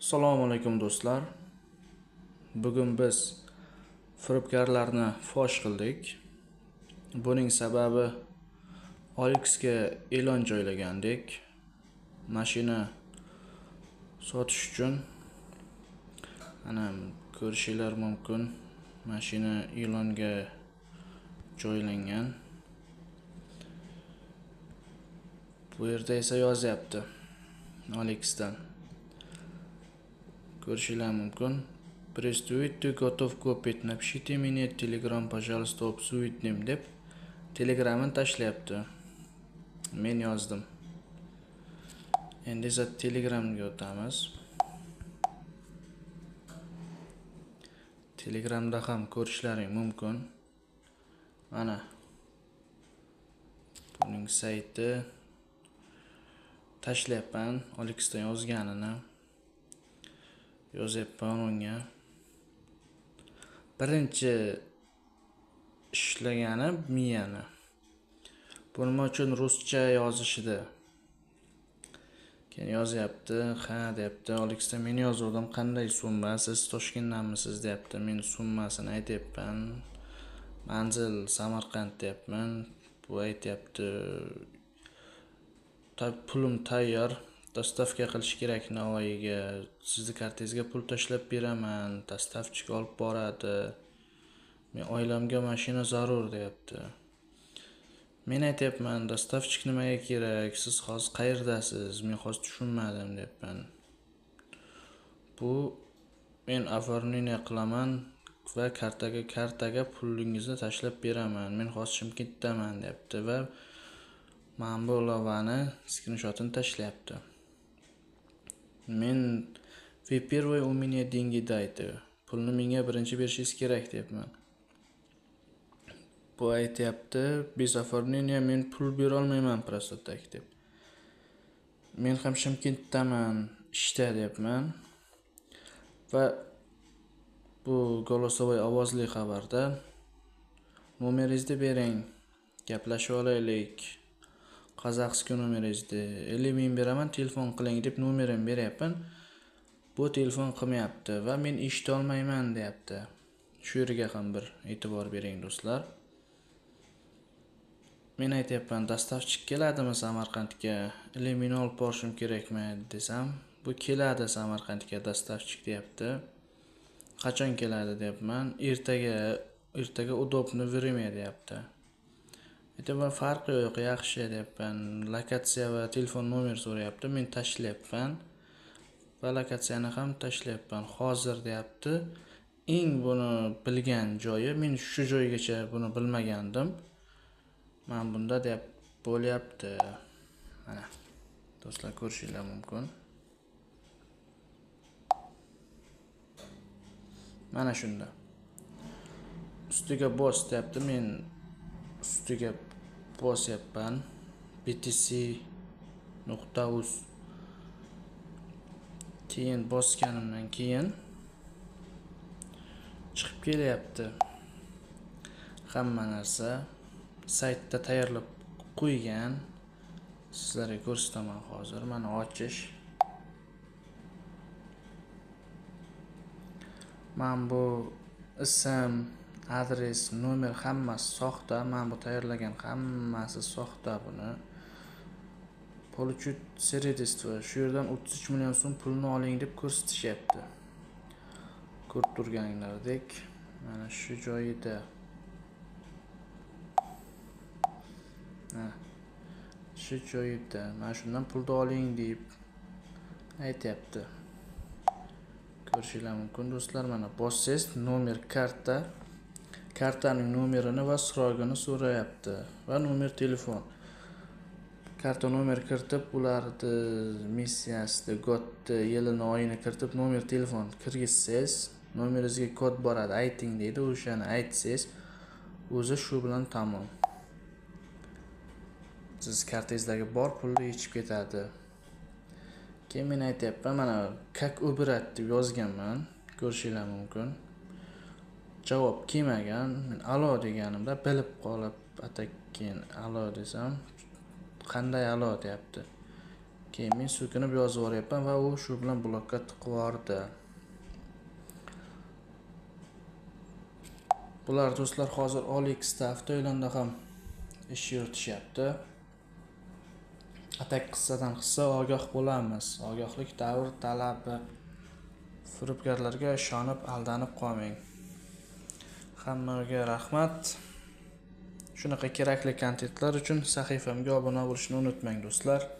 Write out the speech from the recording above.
Assalomu alaykum do'stlar. Bugun biz firibgarlarni fosh qildik. Buning sababi OLXga e'lon joylagandik. Mashina sotish uchun. Ana ko'rishinglar mumkin. Mashina e'longa joylangan. Bu yerda esa yozyapti OLXdan. Ko'rishinglar mumkin. Приветствуйте, готов купить. Напишите мне Telegram, пожалуйста, обсудим deb Telegramini tashlayapti. Men yozdim. Endi esa Telegramga o'tamiz. Telegramda ham ko'rishlaring mumkin. Mana buning sayti tashlayapman, OLXdan yozganini yozyapman unga. Birinchi ishlagani miyani. Bu nima uchun ruscha yozishida. Keyin yozyapti, ha deyapti. OLXda men yozuvdim, qanday summa, siz Toshkentdanmisiz deyapti. Men summasini aytyapman. Manzil Samarqand deyapman. Bu aytyapti, pulim tayyor, dostavka qilish kerak Navoiyga. Sizni kartangizga pul tashlab beraman, dostavchik olib boradi. Men oilamga mashina zarur deyapti. Men aytyapman, dostavchik nimaga kerak? Siz hozir qayerdasiz? Men hozir tushunmadim deyapman. Bu men оформление qilaman va kartaga pulingizni tashlab beraman. Men hozir Chimkentdaman deyapti va mana bu ilovani skrinshotini tashlayapti. Men вы первый у меня деньги дайте. Pulni menga birinchi berishingiz kerak deyapman. Bu aytyapti, без оформления men pul bera olmayman просто так deb. Men ham Chimkentdaman, ishda deyapman. Va bu голосовой ovozli xabarda nomeringizni bering, gaplashib olaylik. Qozog'iston nomeringizni 50 ming beraman, telefon qiling deb nomerimni beryapman. Bu telefon qilmayapti va men eshita olmayman deyapti. Shu yerga ham bir e'tibor bering do'stlar. Men aytyapman, dostavchik keladimi Samarqandga? Ili meni olib borishim kerakmi desam, bu keladi Samarqandga dostavchik deyapti. Qachon keladi deyapman. Ertaga удобно время deyapti. Aytaman, farqi yo'q, yaxshi deyapman. Lokatsiya va telefon nomer so'rayapti. Men tashlayapman va lokatsiyani ham tashlayapman. Hozir deyapti. Eng buni bilgan joyi, men shu joygacha buni bilmagandim. Mana bunda deyap bo'lyapti. Mana do'stlar ko'rishinglar mumkin. Mana shunda. Ustiga bos deyapti. Men ustiga bosyapman. btc.uz. Keyin bosganimdan keyin chiqib kelyapti. Hamma narsa saytda tayyorlab qo'ygan. Sizlarga ko'rsataman hozir. Mana ochish. Mana bu ism, adres, nomer hammasi soxta. Mana bu tayyorlagan hammasi soxta buni. Получить средства. Shu yerdan 33 million so'm pulni oling deb ko'rsatishyapti. Ko'rib turganinglardek mana shu joyida. Shu joyida mana shundan pulni oling deb aytyapti. Ko'rishinglar mumkin do'stlar. Mana bossangiz nomer karta, kartaning nomerini va srogini so'rayapti va nomer telefon. Karta nomer kiritib, ularni missiyasida godni, yilini, oyini kiritib, nomer telefon kirgizsangiz, nomeringizga kod boradi, ayting deydi. O'shani aytsangiz, o'zi shu bilan tamom. Siz kartangizdagi bor pulni yechib ketadi. Keyin men aytyapman, mana как убирать deb yozganman, ko'rishinglar mumkin. Javob kelmagan. Men alo deganimda bilib qolib, keyin alo desam, qanday alo deyapti. Keyin men so'kinib yozib yuboryapman va u shu bilan blokka tiqib yubordi. Bular do'stlar hozir OLXda, avtoilonda ham ish yuritishyapti. Atak qissadan qissa ogoh bo'lamiz. Ogohlik davr talabi. Firibgarlarga ishonib aldanib qolmang. Hammaga rahmat. Shunaqa kerakli kontentlar uchun sahifamga obuna bo'lishni unutmang do'stlar.